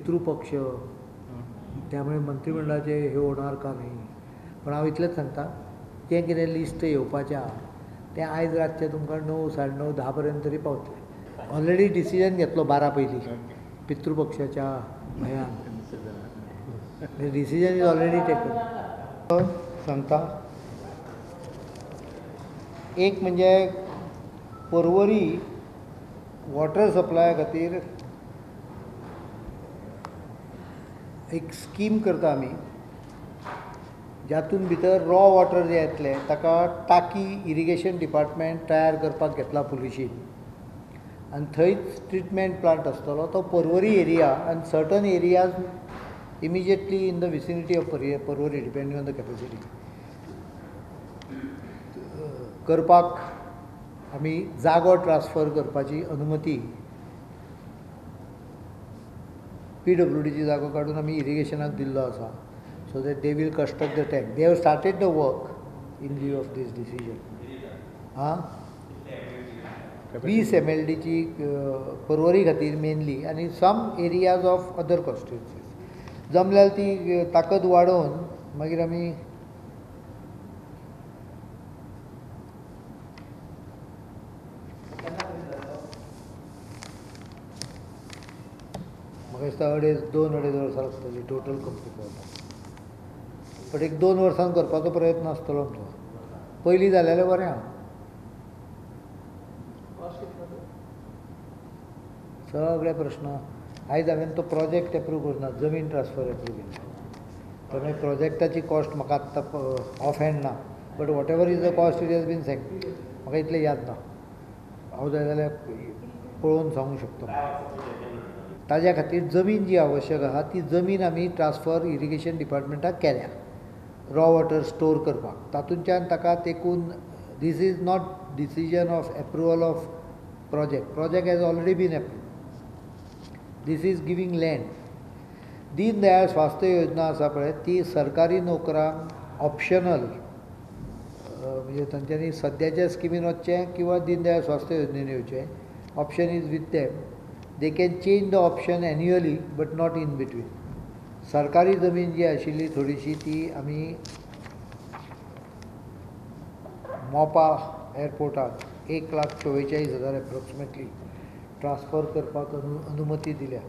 पितृपक्ष, त्यामुळे मंत्रिमंडळाचे हे होणार का नाही. पण हांव इतलेंच सांगता, जें कितें लिस्ट येवपाचें आहा तें आयज रातचें तुमकां 9, 9:30, 10 पर्यंत तरी पावतलें. ऑलरेडी डिसिजन घेतलो 12 पयलीं पितृपक्षाच्या भंयान. Decision is already taken. सांगता, एक म्हणजे पर्वरी वॉटर सप्लाया खातीर एक स्कीम करता आमी, जातून भितर रॉ वॉटर जें येतलें ताका टाकी इरिगेशन डिपार्टमेंट तयार करपाक घेतला पुलिशीन, आनी थंयच ट्रिटमेंट प्लांट आसतलो. तो पर्वरी एरिया आनी certain areas immediately in the vicinity of Porvorim, depending on the capacity करपाक आमी जागो ट्रान्सफर करपाची अनुमती PWDची जागो काडून आमी इरिगेशनाक दिल्लो आसा, so that they will construct the tank. They have started the work in view of this decision. हां, 20 MLDची पर्वरी खातीर मेनली, आनी some areas of other constituencies. जमल्यार ती ताकद वाडोवन मागीर आमी म्हाका दिसता 2-2.5 वर्सां लागतली टोटल कंप्लीट जावपाक. बट 1-2 वर्सां करपाचो प्रयत्न आसतलो आमचो. पयलीं जालेलें बरें आहा. सगळे प्रश्न आयज हांवें तो प्रोजेक्ट एप्रूव करूना, जमीन ट्रान्सफर एप्रूव केली. तर मागीर प्रोजेक्टाची कॉस्ट म्हाका आत्तां ऑफ हँड ना, but whatever is the cost it has been sanction. म्हाका इतलें याद ना, हांव जाय जाल्यार पळोवन सांगूंक शकता. ताज्या खातीर जमीन जी आवश्यक आहा ती जमीन आमी ट्रान्सफर इरिगेशन डिपार्टमेंटाक केल्या रॉ वॉटर स्टोर करपाक. तातूंतल्यान ताका तेकून this is not decision of approval of project. Project has already been approve. This is giving land. Deendayal Swasthya Yojana आसा पळय, ती सरकारी नोकरांक ऑप्शनल, म्हणजे तांच्यांनी सद्याच्या स्किमीन वचचें किंवा दीनदयाळ स्वास्थ्य योजनेन येवचें. Option is with them. They can change the option annually but not in between. सरकारी जमीन जी आशिल्ली थोडीशी ती आमी मोपा एअरपोर्टाक 1,44,000 एप्रोक्सिमेटली ट्रान्सफर करपाक अनुमती दिल्या.